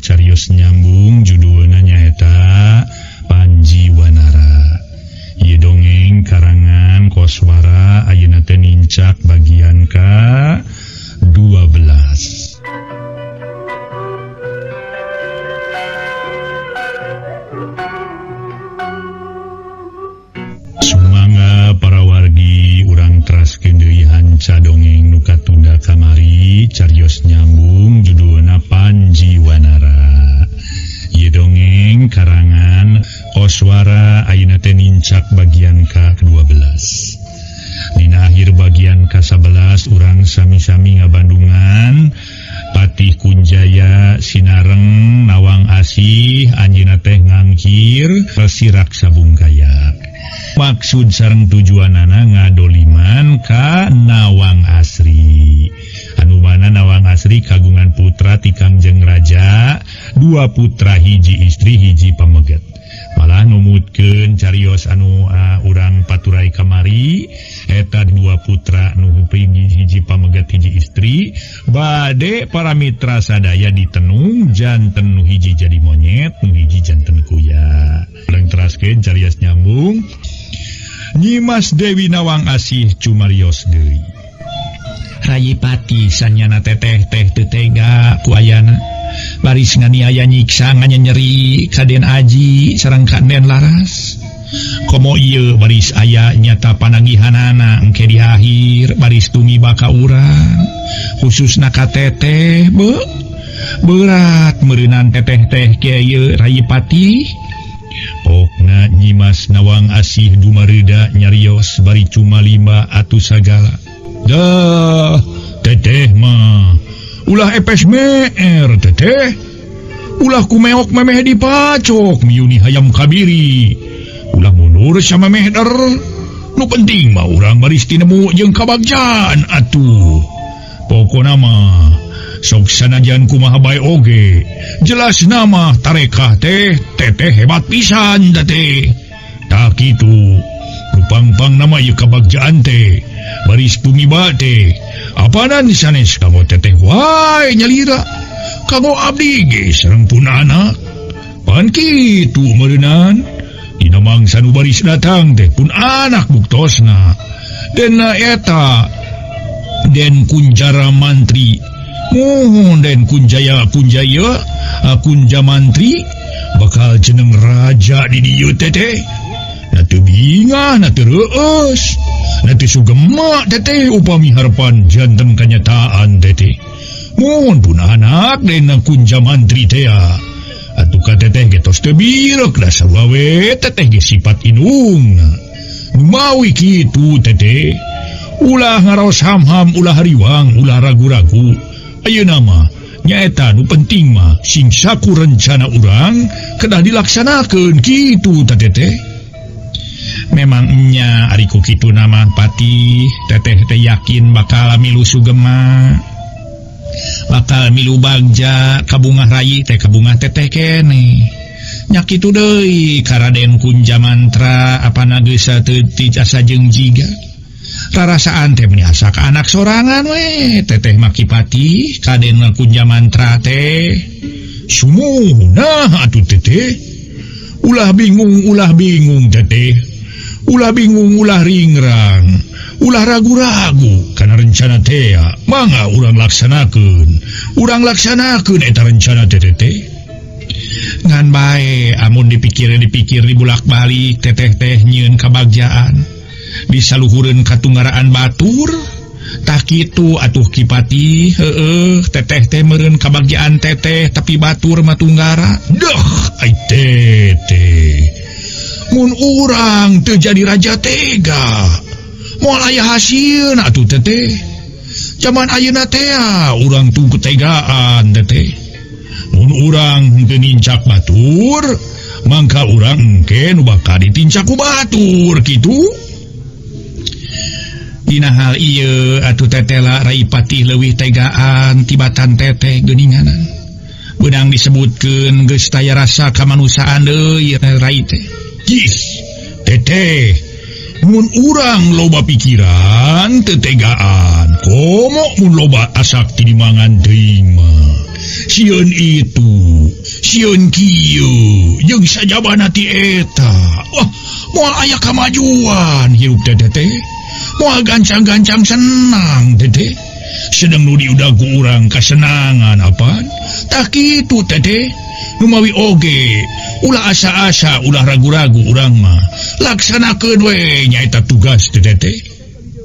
carios nyambung judulna nyaeta Panji Wanara. Ieu dongeng karangan Koswara ayeuna teh nincak bagian ka 12. Sumangga para wargi urang teraskeun deui hanca dongeng nu katunda kamari carios nyambung judulna Panji Wanara. Ieu dongeng karangan Koswara ayeuna teh nincak bagian ka-12. Dina akhir bagian ka-11 urang sami-sami ngabandungan Patih Kunjaya sinareng Nawang Asih anjeunna teh ngangkir Resi Raksa Bungkaya. Maksud sareng tujuanana ngadoliman ka Nawang Asri. Anu mana Nawang Asri kagungan putra ti Kangjeng Raja, dua putra hiji istri hiji pameget. Malah numutkeun carios anu urang paturai kamari eta dua putra nu hiji pameget hiji istri bade para mitra sadaya ditenung janten nu hiji jadi monyet nu hiji janten kuya. Urang teraskeun carios nyambung Nyimas Dewi Nawang Asih cumarios deui. Rayi Pati sanyana teteh teh teu tega ku ayana. Baris nganiaya nyiksa nganyeri ka Den Aji sareng ka Den Laras. Komo ieu baris aya nyata panagihanana engke di akhir baris tumiba ka urang. Khususna ka teteh beuh. Berat meureunan teteh teh ke ieu Rayi Pati. Pokna Nyimas Nawang Asih dumareuda nyarios bari cuma lima atuh sagala. Dah teteh mah ulah epes meer teteh. Ulah kumeok memeh dipacok miuni hayam kabiri. Ulah mundur sama mehder. Nu penting mah urang baris tinemu jeung kabagjaan atuh. Pokona mah sok sanajan kumaha bae oge. Jelas nama tarekah teh teteh hebat pisan teh. Tak kitu. Rupangpang nama ieu kabagjaan teh. Baris tumiba teh. Apanan sanes kanggo teteh wae nyalira. Kanggo abdi ge sareng pun anak. Pan kitu meureunan. Dina mangsa nu baris datang teh pun anak buktosna. Dena eta Den Kunjara Mantri. Muhun Den Kunjaya Kunjaya Kunja Mantri bakal jeneng raja di dieu teteh. Na teu bingah na teu reueus. Na teu sugema teteh upami harepan janten kanyataan teteh. Muhun pun anak Den Kunja Mantri teh. Atuh ka teteh ge tos teu bireuk da sarua we teteh ge sifat indungna. Mawi kitu teteh. Ulah ngaraos ham-ham, ulah hariwang, ulah ragu-ragu. Ayeuna mah nyaeta nu penting mah sing saku rencana urang kedah dilaksanakeun kitu ta teteh. Memang nya ari ku kitu nama Patih teteh teh yakin bakal milu sugema. Bakal milu bagja kabungah rayi teh kabungah teteh keneh. Nya kitu deui ka Raden Kunja Mantra apana geus teu asa jeung jiga. Rarasaan teh meni asa ka anak sorangan we teteh mah Ki Patih ka Den Kunja Mantra teh. Sumuhunah atuh teteh. Ulah bingung teteh. Ulah bingung ulah ringrang. Ulah ragu-ragu kana rencana teh. Mangga urang laksanakeun. Urang laksanakeun eta rencana teh teteh. Ngan bae amun dipikir-dipikir dibulak-balik teteh teh nyieun kabagjaan. Disaluhureun katunggaraan batur. Tah kitu atuh Ki Patih heueuh teteh teh meureun kabagjaan teteh tapi batur mah tunggara. Deuh ai teteh. Mun urang teu jadi raja tega. Moal aya hasilna atuh teteh. Jaman ayeuna teh urang tunggu ketegaan teteh. Mun urang henteu nincak batur, mangka urang engke nu bakal ditincak ku batur kitu. Dina hal ieu atuh tetela Rai Patih leuwih tegaan tibatan teteh geuninganan. Beunang disebutkeun geus taya rasa kamanusiaan deui Rai teh. Jis, teteh, mun urang loba pikiran teu tegaan, komo mun loba asak ti dimangan teuing mah. Sieun itu. Sieun kieu jeung sajabana ti eta. Wah, moal aya kamajuan hirup teteh teh. Moal gancang-gancang senang teteh. Sedang nu diudag ku urang kasenangan apaan? Tah kitu teteh. Numawi oge ulah asa-asa ulah ragu-ragu urang mah. Laksanakeun we nyaeta tugas teteh teh.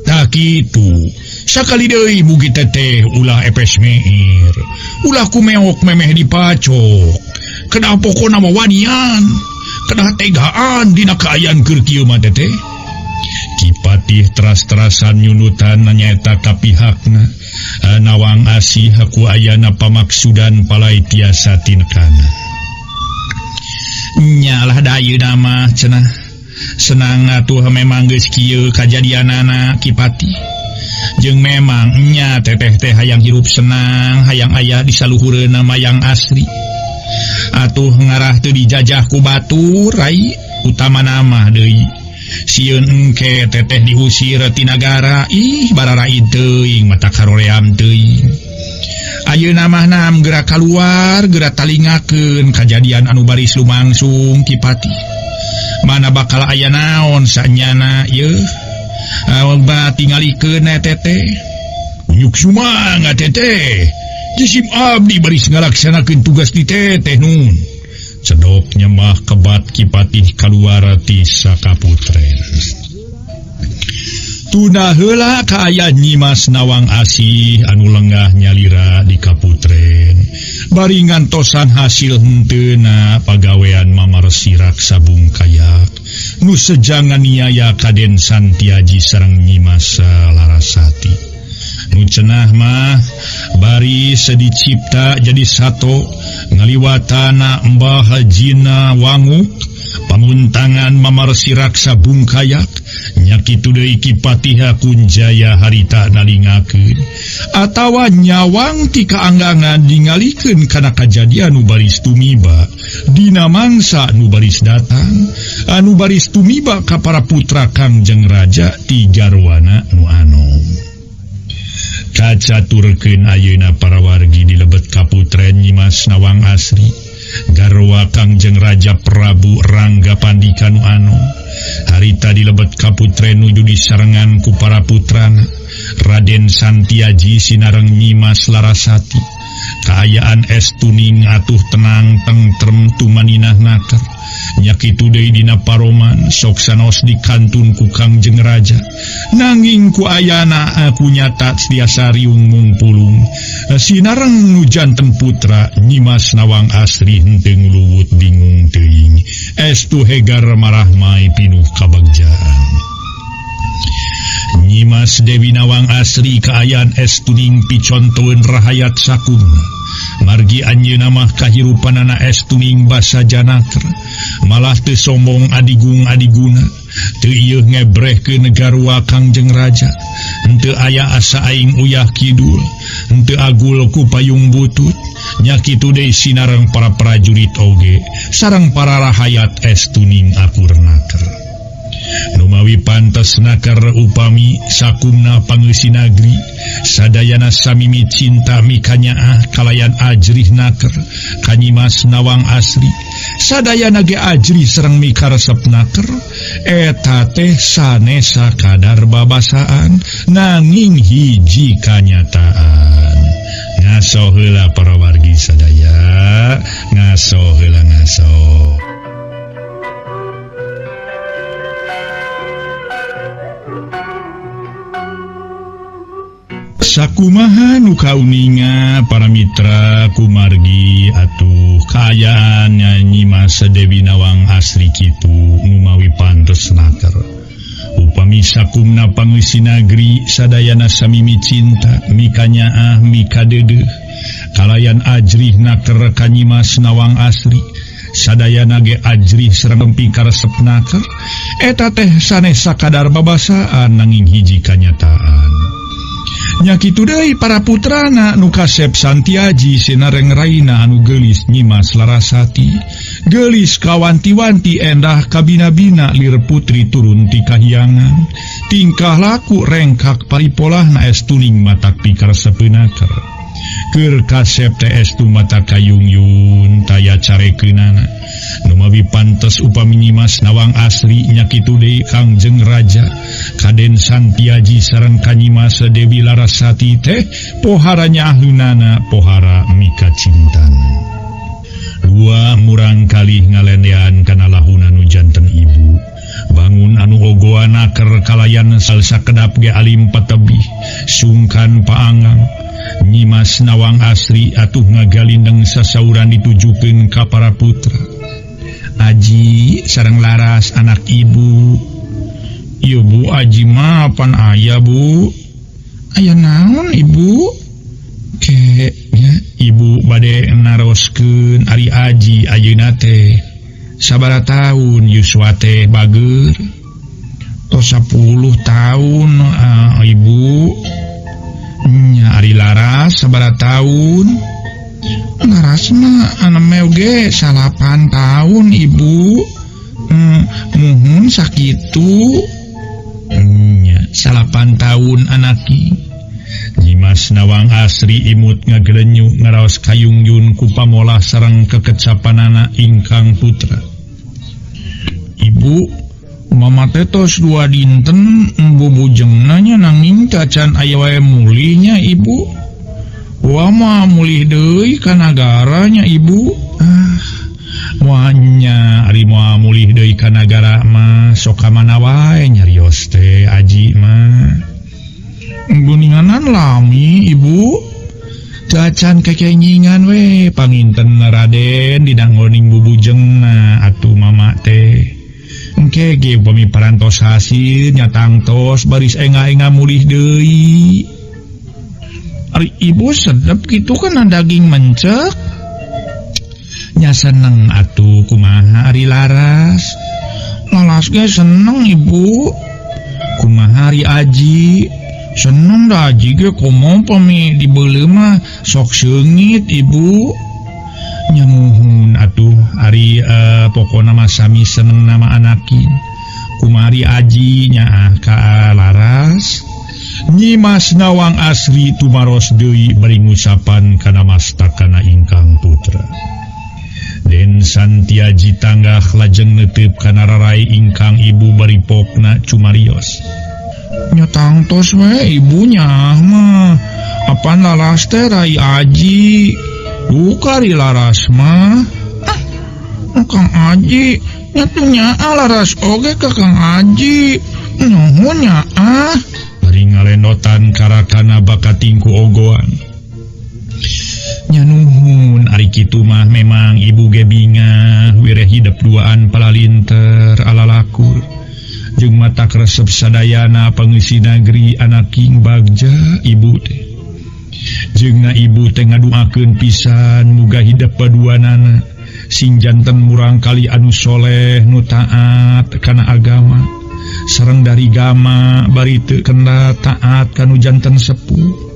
Tah kitu. Sakali deui mugi teteh ulah epes meir. Ulah kumeok memeh dipacok. Kedah pokona mah wanian. Kedah tegaan dina kaayaan keur kieu mah teteh. Kipatih teras-terasan nyunutan nyaeta ka pihakna. Nawang Asih ku ayana pamaksudan palai tiasa tinekana. Nyalah da ayeuna mah cenah. Senang atuh memang geus kieu kajadianana Kipatih. Jeung memang nya teteh teh hayang hirup senang, hayang aya di saluhureuna mayang asri. Atuh ngarah teu dijajah ku batur rai utamana mah deui. Sieun engke teteh diusir ti nagara, ih bararaid teuing mata karoream teuing. Ayeuna mah nam geura kaluar, geura talingakeun kajadian anu baris lumangsung Kipatih. Mana bakal aya naon sanyana yeuh. Ba tingalikeun teteh. Unyuk sumanga teteh. Jisim abdi baris ngalaksanakeun tugas di teteh nun. Cedok nyemah kebat Kipatih kaluar ti sakaputren. Tuna heula kaayaan Nyimas Nawang Asih anu lengah nyalira di kaputren. Bari ngantosan hasil henteuna pagawean Mamarsi Raksa Bungkayak. Nu sejangan niaya Kaden Santiaji sareng Nyimas Larasati. Nu cenah mah bari sedicipta jadi sato ngaliwatana Mbah Jina Wanguk pamuntangan Mamarsi Raksa Bungkayak nyakitu deui Kipatiha Kunjaya harita nalingakeun atawa nyawang ti kaanggangan ningalikeun kana kajadian nu baris tumiba dina mangsa nu baris datang anu baris tumiba ka para putra Kangjeng Raja ti garwana nu anom. Kacaturkeun ayeuna para wargi di lebet kaputren Nyimas Nawang Asri garwa Kangjeng Raja Prabu Rangga Pandika nu anom. Harita di lebet kaputren nuju disarengan ku para putrana Raden Santiaji sinareng Nyimas Larasati. Kaayaan es tuning atuh tenang tentrem tumaninah naker. Nyakitu deui dina paroman sok sanos dikantun ku Kangjeng Raja. Nanging ku ayana aku nyata tiasa riung mungpulung. Sinareng nu janten putra Nyimas Nawang Asri henteu nguluwut bingung teuing. Estu hegar marahmai pinuh kabagjaan. Nyimas Dewi Nawang Asri kaayaan estuning picontoeun rahayat sakumna. Margi anjeunna mah kahirupanana estuning basa janaker. Malah teu sombong adigung adiguna. Teu ieu ngebrehkeun garwa Kangjeng Raja. Henteu aya asa aing uyah kidul. Henteu agul ku payung butut. Nyakitu deui sinareng para prajurit oge sareng para rahayat estuning akur naker. Numawi pantes naker upami sakumna pangeusi nagri sadayana samimi cinta mikanyaah kalayan ajrih naker ka Nyimas Nawang Asri sadayana ge ajrih sareng mikaresep naker eta teh sanes sakadar babasaan nanging hiji kanyataan. Ngaso heula para wargi sadaya, ngaso heula ngaso. Sakumaha nu kauninga para mitra kumargi atuh kaayaan Nyimas Dewi Nawang Asri kitu numawi pantes naker. Upami sakumna pangeusi nagri sadayana samimi cinta mikanyaah mikadeudeuh kalayan ajrih naker ka Nyimas Nawang Asri sadayana ge ajrih sareng pikaresep naker eta teh sanes sakadar babasaan nanging hiji kanyataan. Nyakitu deui para putrana nu kasep Santiaji sinareng raina anu geulis Nyimas Larasati. Geulis kawanti-wanti endah kabina-bina lir putri turun ti kahyangan. Tingkah laku rengkak paripolahna estuning matak pikaresepeunaker. Keur kasep teh estu mata kayungyun taya carekeunana. Numawi pantes upami Nyimas Nawang Asri nya kitu deui Kangjeng Raja Kaden Santiaji sareng Kanyimas Dewi Larasati teh pohara nyaaheunana pohara mika cintana. Dua murang kalih ngalendean kana lahuna nu janten ibu. Bangun anu ogoan aker kalayan salsa kedap ge alim patebih sungkan paangang. Nyimas Nawang Asri atuh ngagalindeng sasauran ditujukeun ka para putra. Aji sareng Laras anak ibu. Ieu Bu Aji mah pan aya Bu. Aya naon Ibu? Ke nya Ibu bade naroskeun ari Aji ayeuna teh. Sabaraha taun yuswa teh bageur? Tos 10 tahun Ibu. Nya ari Laras sabaraha taun? Laras mah anu oge 8 tahun Ibu. Muhun sakitu. Nya 8 tahun anaki. Nyimas Nawang Asri imut ngagelenyu ngaraos kayungyun ku pamolah sareng kekecapanana ingkang putra. Ibu, mama teh tos 2 dinten bubujengna nya nanging cacan aya wae mulihnya Ibu. Wah mah mulih deui ka nagara nya Ibu. Ah, moal nya ari moal mulih deui ka nagara mah sok ka mana wae nyarios teh Aji mah. Guninganan lami Ibu. Cacan kekengingan we panginten Raden didanggoning bubujengna atuh mama teh. Engke ge upami parantos hasil nya tangtos baris enga-enga mulih deui. Ari Ibu sedep kitu kana daging mencek. Nya seneng atuh kumaha ari Laras. Laras ge seneng Ibu. Kumaha ari Aji? Seneng da Aji ge komo pami dibeuleuh mah sok seungit Ibu. Nya muhun atuh ari pokona mah sami seneng nama anaki. Kumaha ari Aji nyaah ka Laras? Nyimas Nawang Asri tumaros deui bari ngusapan kana mastakana ingkang putra. Den Santiaji tanggah lajeng neuteup kana rarai ingkang ibu bari pokna cumarios. Nya tangtos we ibu nyaah mah. Apan Laras teh rai Aji. Duka ari Laras mah. Ah, Kang Aji nya teu nyaah Laras oge ka Kang Aji. Nuhun nyaah. Bari ngalendotan karakana bakatingku ogoan. Nya nuhun ari kitu mah memang ibu ge bingah wireh hidep duaan palalinter alalakur. Jeung mata resep sadayana pangeusi nagri anaking bagja ibu teh. Jeung na ibu teh ngaduakeun pisan muga hidep paduanana sing janten murang kali anu soleh nu taat kana agama. Sareng dari gama bari teu kena taat kanu janten sepuh.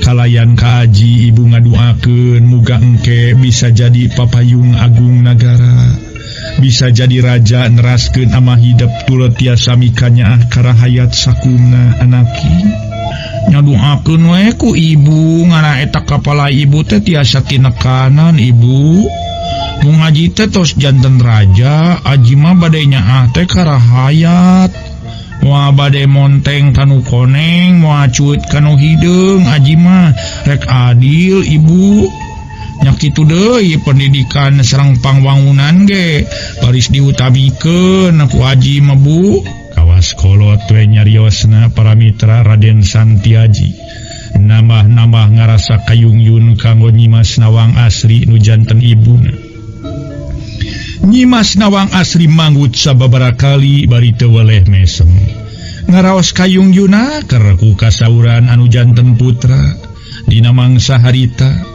Kalayan ka Aji ibu ngaduakeun muga engke bisa jadi papayung agung nagara. Bisa jadi raja neraskeun amah hidep tulet tiasa mikanyaah karahayat sakumna anaki. Nyaduakeun we ku ibu ngana eta kapala ibu teh tiasa tinekanan ibu. Mung Aji teh tos janten raja, Aji mah bade nyaah teh karahayat. Moal bade monteng kanu koneng, moal cuit kanu hideung, Aji mah rek adil ibu. Nya kitu deui pendidikan sareng pangwangunan ge baris diutamikeun ku Aji mah Bu. Kawas kolot we nyariosna para mitra Raden Santiaji. Nambah-nambah ngarasa kayungyun kanggo Nyimas Nawang Asri nu janten ibuna. Nyimas Nawang Asri manggut sababaraha kali bari teu weleh mesem. Ngaraos kayungyuna keur ku kasauran anu janten putra dina mangsa harita.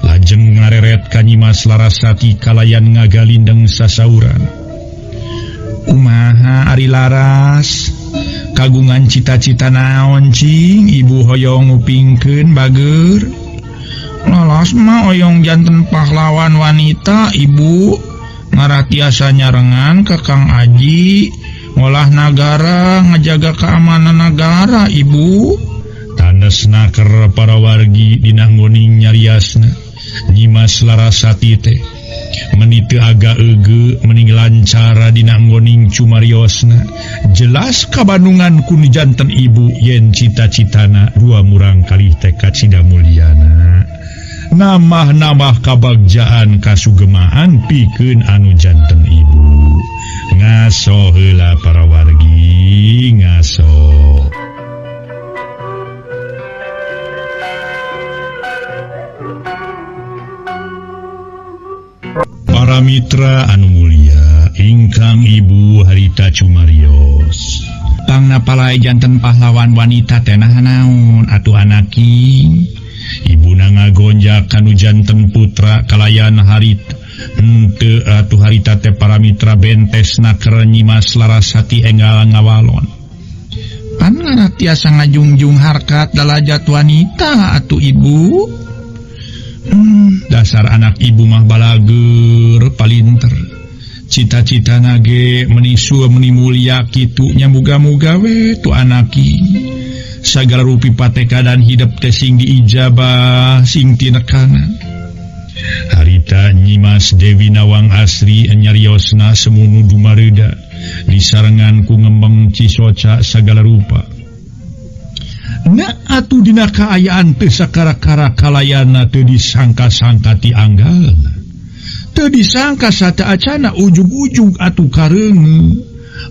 Lajeng ngareret ka Nyimas Larasati kalayan ngagalindeng sasauran. Kumaha ari Laras? Kagungan cita-cita naon cing ibu hoyong ngupingkeun bageur? Laras mah oyong janten pahlawan wanita ibu. Ngarah tiasa nyarengan ka Kang Aji, ngolah nagara, ngajaga keamanan nagara ibu. Tanda Bentes naker para wargi dina nggoning nyariasna. Nyimas Larasati teh meni teu agak euge meni lancar dina nggoning cumariosna. Jelas kabandungan ku nu janten ibu yen cita-citana dua murang kalih teh kacida mulyana. Nambah-nambah kabagjaan kasugemaan pikeun anu janten ibu. Ngaso heula para wargi, ngaso. Para mitra anu mulia, ingkang ibu harita cumarios. Pangna palai janten pahlawan wanita teh naha naon atuh anaki. Ibuna ngagonjak kanu janten putra kalayan harita henteu atuh harita teh para mitra bentes naker Nyimas Larasati enggal ngawalon. Pan ngarah tiasa ngajungjung harkat darajat wanita atuh ibu. Dasar anak ibu mah balager palinter. Cita-citana ge meni sue meni mulia kitu nya muga-muga we tu anaki. Sagala rupi patekadan hidep teh sing diijabah sing tinekana. Harita Nyimas Dewi Nawang Asri nyariosna semunu dumareuda disarengan ku ngembeng cisoca sagala rupa. Na atuh dina kaayaan teu sakara-kara kalayana teu disangka-sangka ti anggalna. Teu disangka sateuacana ujug-ujug atuh kareungeut.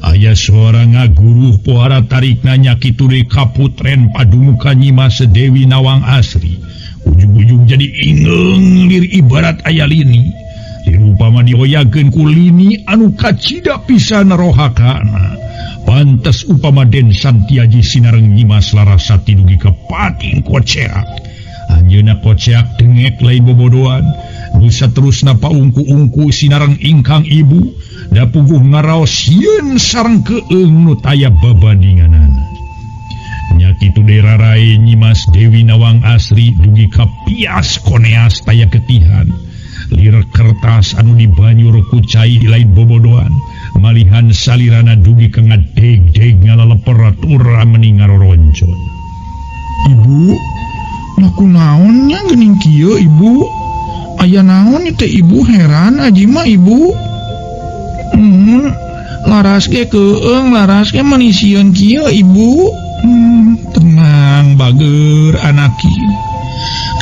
Aya suara ngaguruh pohara tarikna nya kitu deui kaputren padumuka Nyimas Dewi Nawang Asri. Ujug-ujug jadi ingeung lir ibarat aya lini. Dirupama dioyakeun ku lini anu kacida pisan rohakana. Pantes upama Den Santiaji sinareng Nyimas Larasati dugi ka pating koceak. Anjeunna koceak dengek lain bobodoan. Nu saterusna paungku-ungku sinareng ingkang ibu da puguh ngaraos sieun sareng keung nu taya babandinganana. Nya kitu deui rarae Nyimas Dewi Nawang Asri dugi ka pias koneas taya ketihan. Lir kertas anu dibanyur ku cai lain bobodoan. Malihan salirana dugi ka ngadeg-deg ngalaleper tura meni ngaroroncon. Ibu, laku naon nya geuning kieu ibu? Aya naon teh ibu heran aji mah ibu. Laras ge keung, laras ge meni sieun kieu ibu. Tenang bager anaki.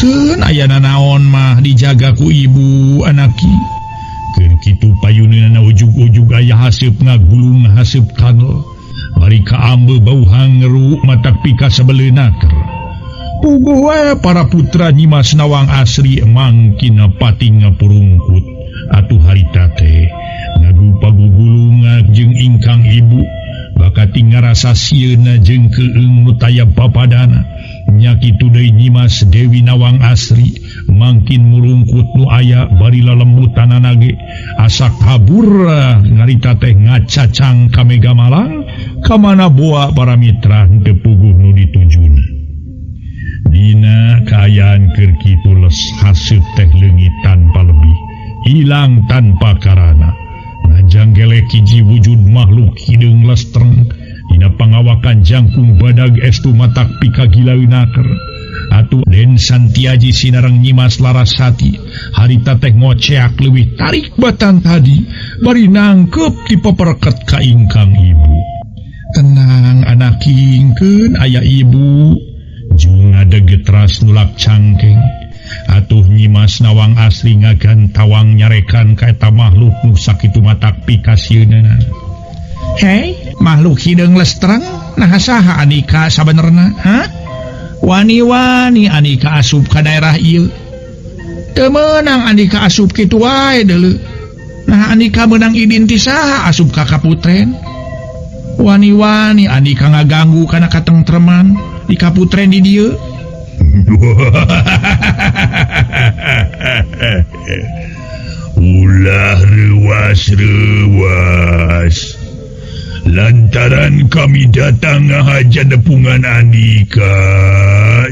Keun aya nanaon mah dijaga ku ibu anaki. Keun kitu payuneunana ujug-ujug aya haseup ngagulung haseup kanol. Bari kaambe bau hangeru matak pika sabeleunaker. Puguh we para putra Nyimas Nawang Asri mangkin pating ngapurungkut. Atuh harita teh ngagupagugulunga jeung ingkang ibu bakati ngarasa sieuna jeung keung nu taya papadana. Nya kitu deui Nyimas Dewi Nawang Asri mangkin murungkut nu aya bari lalembutanana ge asa kabur ngarita teh ngacacang ka Mega Malang ka mana boa para mitra henteu puguh nu ditujuna. Dina kaayaan keur kitu les haseup teh leungit tanpa lebih, hilang tanpa karana. Ngajanggelek hiji wujud makhluk hideung lestreng dina pangawakan jangkung badag estu matak pikagilaeunaker. Atuh Den Santiaji sinareng Nyimas Larasati harita teh ngoceak leuwih tarik batan tadi bari nangkep ti peperket ka ingkang ibu. Tenang anak kingkeun aya ibu. Jung ngadegetras nulak cangkeng. Atuh Nyimas Nawang Asri ngagantawang nyarekan ka eta makhluk nu sakitu matak pikasieunana. Hei, makhluk hideung lestreng, naha saha andika sabenerna, ha? Wani-wani andika asup ka daerah ieu. Teu meunang andika asup kitu wae deuleu. Naha andika meunang idin ti saha asup ka kaputren? Wani-wani andika ngaganggu kana katengtreman di kaputren di dieu. Ulah reuwas-reuwas. Lantaran kami datang ngahaja nepungan andika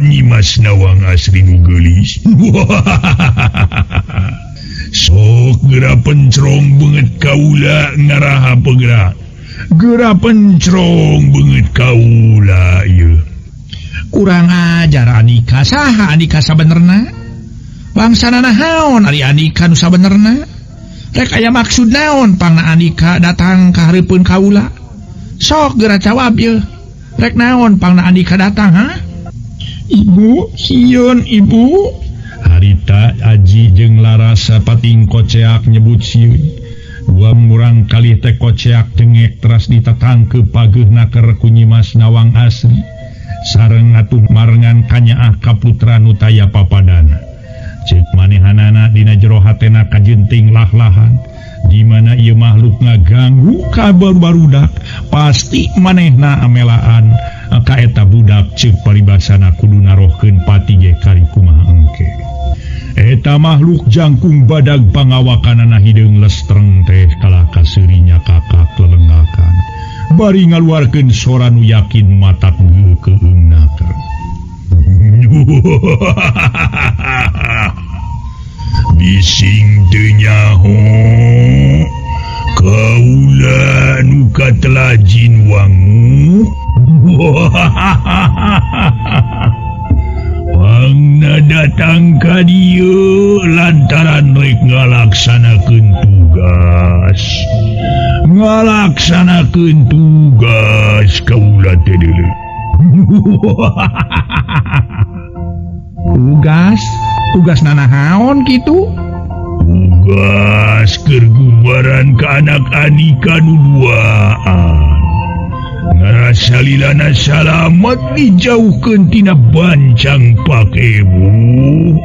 Nyimas Nawang Asri nu geulis. Sok geura pencrong beungeut kaula ngaraha pegerak. Geura pencrong beungeut kaula ieu. Kurang ajar Andika, saha Andika sabenerna? Bangsana naon ari Andika nu sabenerna? Rek aya maksud naon pangna Andika datang ka hareupeun kaula? Sok geura jawab yeuh. Rek naon pangna Andika datang, ha? Ibu, sieun ibu. Harita Aji jeung Laras sapating koceak nyebut sieun. Dua murang kali teh koceak dengek teras ditatangkeup pageuhna keur ku Nyimas Nawang Asri. Sareng atuh marengan kanyaah ka putra nu taya papadana. Ceuk manehanana dina jero hatena kajenting lah-lahan. Di mana ieu makhluk ngaganggu ka barudak, pasti manehna amelaan ka eta budak ceuk paribasana kudu narohkeun pati ge kari kumaha engke. Eta makhluk jangkung badag pangawakanana hideung lestreng teh kalah kaseurinya kakak lelengakan. Bari ngaluarkeun sora nu yakin matak geukeungna. Bising teu nyaho kaula nu katelah jin wangu. Pangna datang ka dieu lantaran rek ngalaksanakeun tugas. Ngalaksanakeun tugas kaula teh deuleu. Tugas? Tugas nanahaon kitu? Tugas keur gubaran ka anak Andika nu duaan. Ngarasa lilana salamet dijauhkeun tina bancang pakebu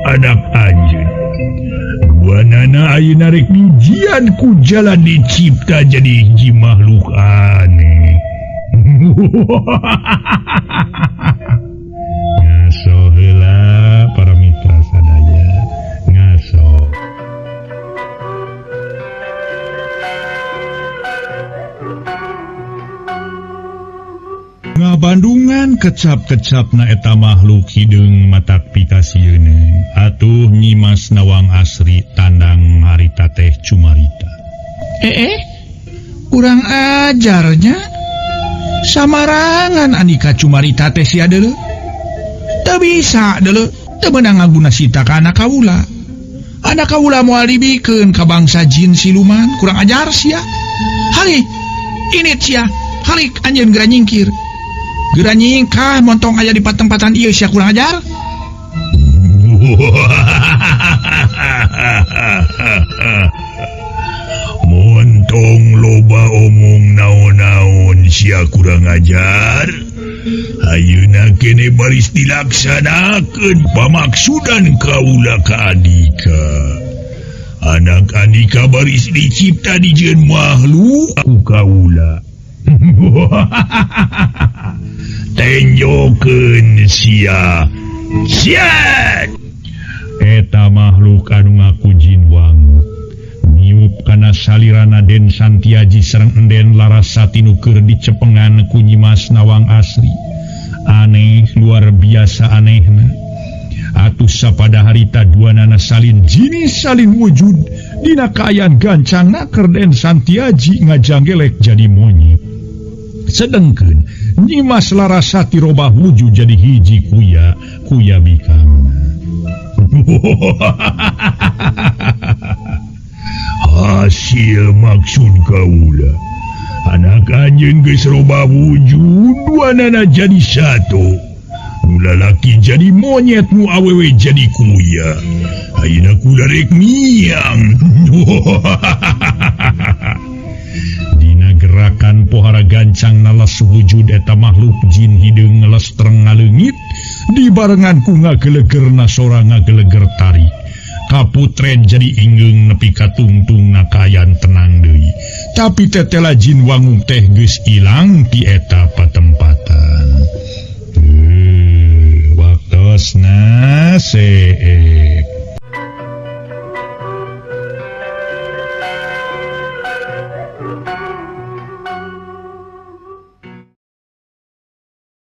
anak anjeun. Duanana ayeuna rek dijian ku jalan dicipta jadi hiji makhluk aneh. Ngaso heula para mitra sadaya, ngaso. Ngabandungan kecap-kecapna eta makhluk hideung matak pikasieun. Atuh Nyimas Nawang Asri tandang harita teh cumarita. Kurang ajarnya. Samarangan Andika cumarita teh sia deuleu. Teu bisa deuleu, teu meunang ngaguna sita ka anak kaula. Anak kaula moal dibikeun ka bangsa jin siluman, kurang ajar sia. Halik, init sia, halik anjeun geura nyingkir. Geura nyingkah montong aya di patempatan ieu sia kurang ajar. Montong loba omong naon-naon sia kurang ajar. Ayeuna kene baris dilaksanakeun pamaksudan kaula ka Andika. Anak Andika baris dicipta dijieun makhluk ku kaula. Tenjokeun sia. Siat! Eta makhluk anu ngaku jin wangu. Niup kana salirana Den Santiaji sareng Enden Larasati nu keur dicepengan ku Nyimas Nawang Asri. Aneh luar biasa anehna. Atuh sapada harita duanana salin jinis salin wujud dina kaayaan gancangna keur Den Santiaji ngajanggelek jadi monyet. Sedengkeun Nyimas Larasati robah wujud jadi hiji kuya, kuya bikangna. Hasil maksud kaula. Anak anjeun geus robah wujud, duanana jadi satu. Nu lalaki jadi monyet, nu awewe jadi kuya. Ayeuna kula rek miang. Dina gerakan pohara gancang nalas wujud eta makhluk jin hideung ngelestreng ngaleungit dibarengan ku ngagelegerna sora ngageleger tarik. Kaputren jadi inggeung nepi ka tungtungna kaayaan tenang deui. Tapi tetela jin wangu teh geus ilang ti eta patempatan.